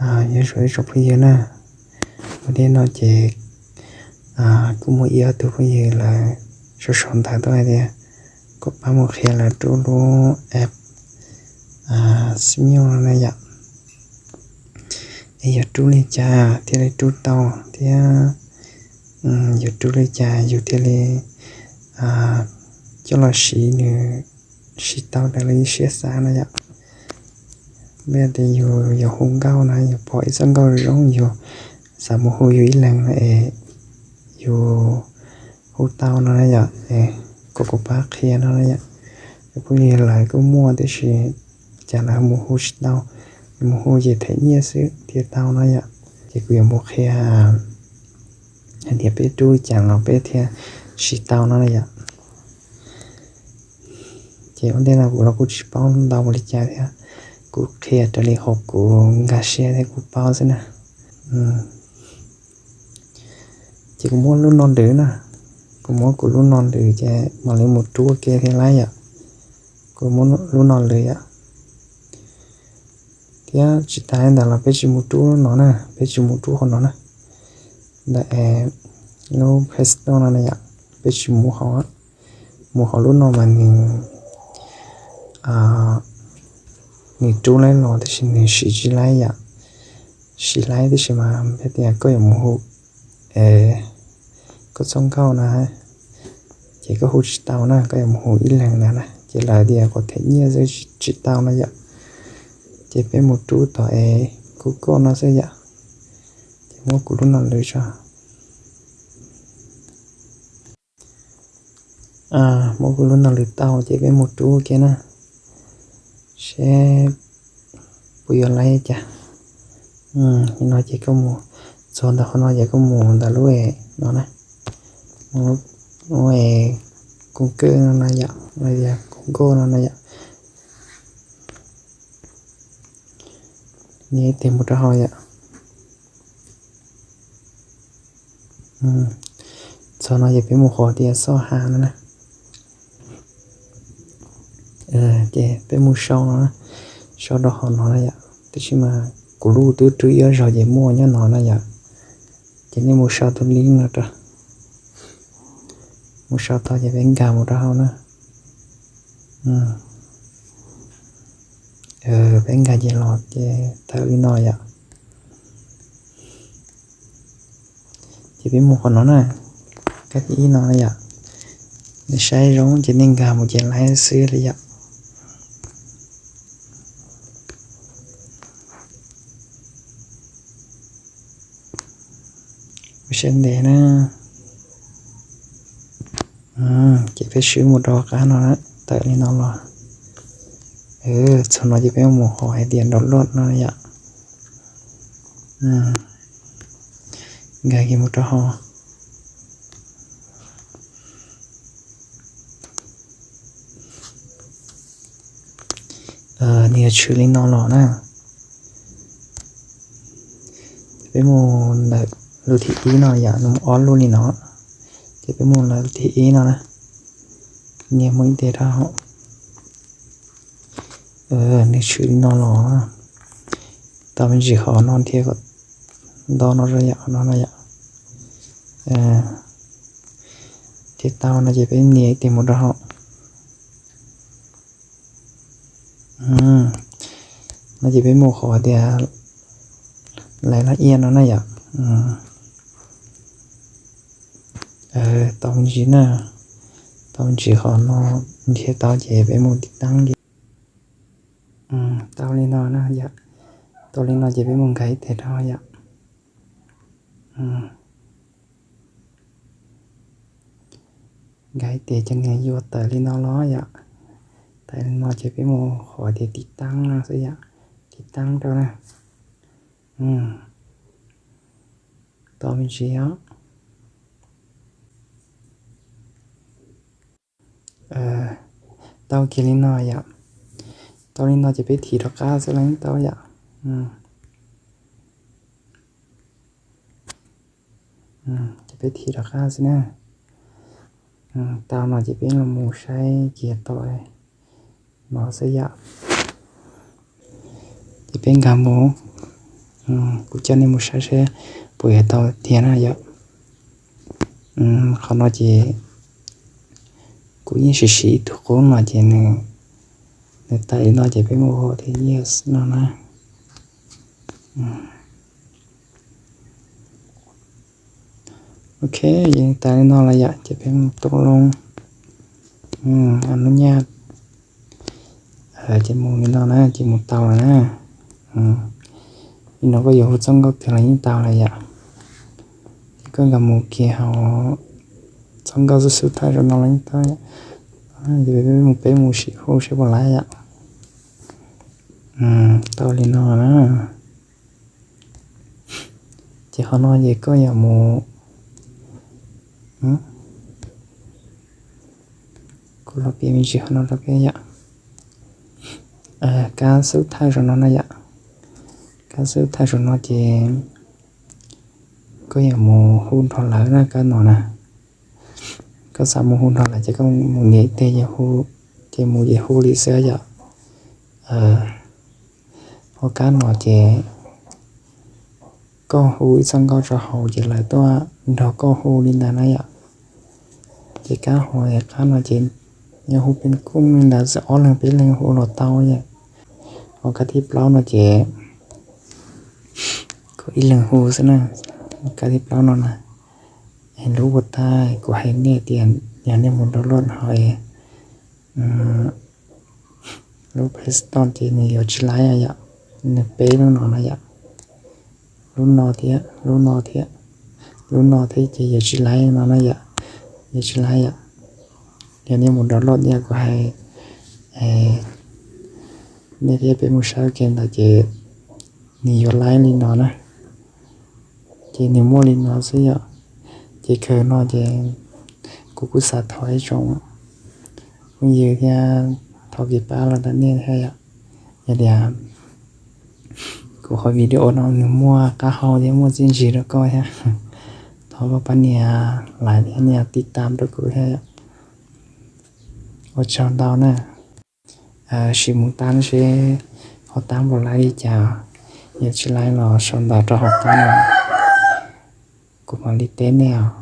Nyob zoo ib tsoom phooj ywg na, ua ntej no ces kuj muaj ib ob tug phooj ywg lawv sau sau ntawv tuaj hais tias kom pab mus qhia lawv rub lub app Smule no na yom. Es yog rub li cas thiaj li rub tau thiab yus rub li cas yus thiaj li coj los siv nws siv tau raws li siab xav no yom. Peb tias yus yuav hu nkauj na, yus pom ib txoj nkauj zoo yus xav mus hu yus ib leeg no es yus hu tau no na yom. Kom kuv pab qhia no na yom. Cov phooj ywg lawv kuj muaj tab sis cas lawv mus hu tsis tau, mus hu ces them nyiaj xwb thiaj tau no yom. Ces kuv yuav mus qhia hais tias peb rub li cas los peb thiaj siv tau no na yom. Ces ua ntej no kuv los kuj tsis paub ntau li cas thiab, kuv qhia raws li qhov kuv nkag siab thiab kuv paub xwb na. Ces kuv muab lub no lwm na, kuv muab kuv lub no lwm ces mam li mus rub ua ke thiaj laib yom. Kuv muab lub no lwm yom. Thiab tsis tas li ntawd los peb tsis mus rub no na, peb tsis mus rub qhov no na. Ntawm lub Play Store no na yom, peb tsis mus hauv, mus hauv lub no mas nws, nws rub laib los tab sis nws siv tsis laib yom. Siv laib tab sis mas peb tias koj yuav mus hu koj txoj nkauj na, ces koj hu tsis tau na, koj yuav mus hu ib leeg ntawd na, ces lawv tias kom them nyiaj xwb tsis tau no yom. Ces peb mus rub tom es Google no xwb yom. Ces muab kuv lub no lwm tso. Muab kuv lub no lwm tau ces peb mus rub ua ke na, seb puas yuav laib cas. Li no ces koj mus txog ntawm qhov no ces koj mus ntawm lub no na, lub Google no na yom, los yog Google no na yom. Nias ib tes mus rau hauv yom. Txog no ces peb mus qhov tias xoj ha no na. Ces peb mus sau no, sau rau hauv no na yom. Tab sis mas kuv lub twb rub ib zaug ces muaj nyob no na yom. Ces nej mus sau tus link no rau, mus sau tau ces peb nkag mus rau hauv na. Peb nkag ces los ces tawm li no yom. Ces peb mus qhov no na, kab thib ib no yom. Nej saib zoo ces nej nkag mus ces laib xwb li yom. Ua siab ntev na. Ces peb swb mus rau qab no, tawm li no los. Txog no ces peb mus qhov hais tias download no yom. Nkag kiag mus rau hauv. Nws yuav tshwm li no los na. Ces peb mus ntawm lub thib ib no yom, nws muaj ob lub li no. Ces peb mus ntawm lub thib ib no na. Nias mus ib tes rau hauv. Nws tshwm li no los. Tau me ntsis qhov no thiab kom nto no rau yom, no na yom. Thiab tau no ces peb nias ib tes mus rau hauv. No ces peb mus qhov tias lais laj iaj no na yom. Tau me ntsis na, tau me ntsis qhov no nrhiav tau ces peb mus tiv taab li. Tau li no na yom. Tau li no ces peb mus nkag ib tes rau yom. Nkag ib tes ces nws yuav tawm li no los yom. Tawm li no ces peb mus qhov tias tiv taab no xwb yom. Tiv taab rau na. Tau me ntsis os. Tau kiag li no yom. Tau li no ces peb thim rov qab xwb los yeej tau yom. Ces peb thim rov qab xwb na. Tau no ces peb los mus saib kiag tom no xwb yom. Ces peb nkag mus, Kuv coj nej mus saib seb puas yuav tau tiag na yom. Qhov no ces kuv yeej siv siv ib tug qub no ces nws, nws tawm li no ces peb mus hu thiab yes no na. Ok, yeej tau li no lawm yom, ces peb mus tau loo, lub nyaj, ces mus li no na, ces mus tau lawm na. Li no koj yuav hu txoj nkauj twg los yeej tau lawm yom. Ces koj nkag mus kiag hauv txoj nkauj xub xub thawj zaum no los yeej tau yom. Ces peb mus, peb mus sim hu seb puas laib yom. Tau li no na. Ces qhov no ces koj yuav mus, kuv los piav me ntsis qhov no rau peb yom. Kab xub thawj zaum no na yom. Kab xub thawj zaum no ces koj yuav mus hu nrog lawv na, kab no na. Koj xav mus hu nrog lawv ces koj mus nias ib teg, ces mus ces hu li xwb yom. Ho kab no ces koj hu ib txoj nkauj rau hauv ces lawv tuaj nrog koj hu li ntawd na yom. Ces kab hauv qab no ces yog hu peb kuj li ntawd xwb, ob leeg peb leeg hu los tau yom. Ho kab thib plaub no ces koj ib leeg hu xwb na. Kab thib plaub no na, lub ua tag kuv hais nej tias yog nej mus download hauv lub Play Store ces nws yuav tsis laib yom. Nws peb lub no na yom, lub no thiab lub no thiab, lub no thiab ces yuav tsis laib no na yom, yuav tsis laib yom. Yog nej mus download yom, kuv hais nej thiab peb mus saib ke ntawd ces nws yuav laib li no na. Ces nws muaj li no xwb yom. Ces kawg no ces kuv kuj xav thov ib tsoom phooj ywg thiab thov kev pab los ntawm nej thiab yom. Yog tias kuv qhov video no nws muaj qab hau thiab muaj txiaj ntsig rau koj thiab, thov koj pab nias like thiab nias tib tam rau kuv thiab yom. Ua tsaug ntau na. Sim mus tab seb ho tab puas laib li cas, yog tsis laib los sau ntawv rau hauv qab no, kuv mam li teb nej os.